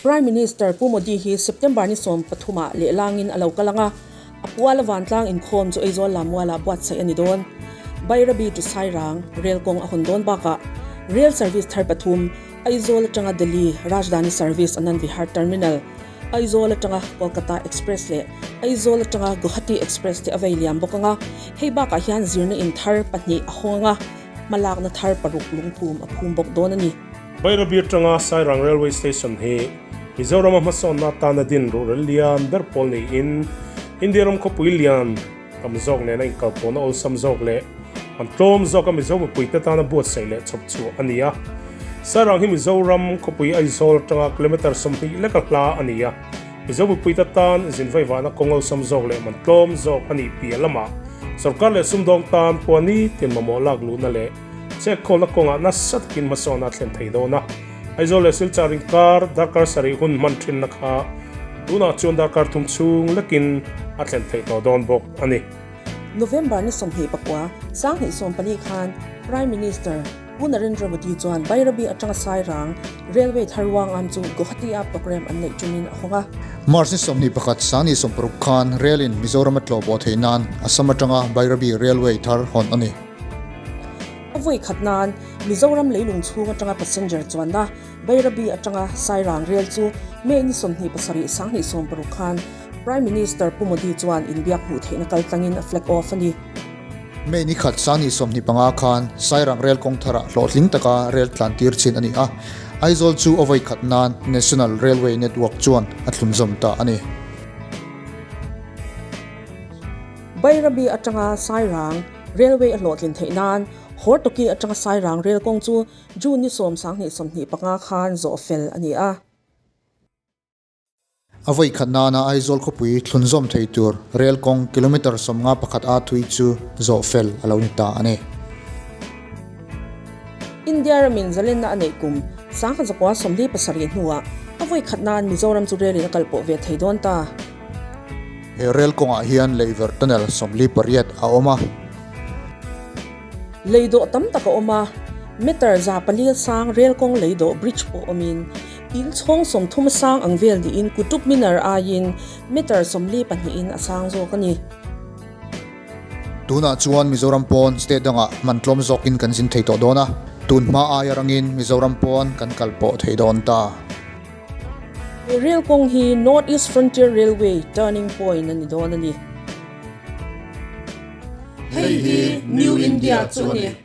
Prime Minister Pu Modi hi September ni 13 ah lehlangin a lo kal ang a, a puala vantlang inkhawm chu Aizawl Lammualah buatsaih a ni dawn. Bairabi to Sairang rel kawng a hawn dawn bakah rail service thar pathum, Aizawl atanga Delhi Rajdhani service Anand Vihar Terminal, Aizawl atanga Kolkata Express leh Aizawl atanga Guwahati Express te a vei liam bawk ang a, hei bakah hian zirna in thar pahnih a hawng ang a, hmalakna thar paruk lungphum a phum bawk dawn a ni. Bairabi atanga Sairang Railway Station hi Mizorama hmasawnna atana din ruhrel lian ber pawl niin India ram khawpui lian tam zawk nena inkalpawhna awlsam zawk leh an tlawm zawka Mizo mipuite tana buatsaih leh chhawp chhuah a ni a. Sairang hi Mizoram khawpui Aizawl atanga kilometre 20 leka hla a ni a. Mizo mipuite tan zinvaivahna kawng awlsam zawk leh man tlawm zawk a nih piah lamah sorkar leh sumdawng tan pawh nitin mamawh lak luhna leh Chekkhawlna kawngah nasa takin hmasawn a thlen thei dawn a, Aizawl leh Silchar inkar darkar sarih hun hman thinna kha tunah chuan darkar thum chhung lekin a thlen theih tawh dawn bawk a ni. November ni 24, 2014 khan Prime Minister Pu Narendra Modi chuan Bairabi atanga Sairang Railway thar ruangam chu Guwahati-a programme an neih tumin a hawng a. March ni 21, 2016 khan Rail in Mizoram a tlawhpawh theih nan Assam atanga Bairabi Railway thar hawn a ni. A vawi khat nan, Mizoram leilung chhung atanga passenger chuanna Bairabi atanga Sairang rel chu May ni 27 2016 khan Prime Minister Pu Modi chuan inbiak hmuh theihna kal tlangin a flag off a ni. May ni khat 2025 khan Sairang rel kawng tharah hlawhtling taka rel tlan tir chin a ni a, Aizawl chu a vawi khat nan National Railway Network chuan a thlunzawm ta a ni. Bairabi atanga Sairang Railway a hlawhtlin theih nan Hortoki atanga Sairang rel kawng chu June ni 10 2025 khan zawh fel a ni a. A vawi khat nana Aizawl khawpui thlunzawm thei tur rel kawng kilometre 51 a thui chu zawh fel a lo ni ta a ni. India ramin zalenna a neih kum 1947 hnuah a vawi khat nan Mizoram chu relin a kalpawh ve thei dawn ta. He rel kawngah hian leiverh tunnel 48 a awm a. Lei dawh tam tak a awm a, meter 400 sang rel kawng lei dawh bridge pawh awmin in chhawng 30 sang ang vel niin Qutub Minar aiin meter 42 in a sang zawk a ni. Tunah chuan Mizoram pawn state dangah man tlawm zawkin kan zin thei tawh dawn a, tun hma aia rangin Mizoram pawn kan kal pawh thei dawn ta. He rel kawng hi North East Frontier Railway turning point a ni dawn a ni. Hei hi New India chu a ni.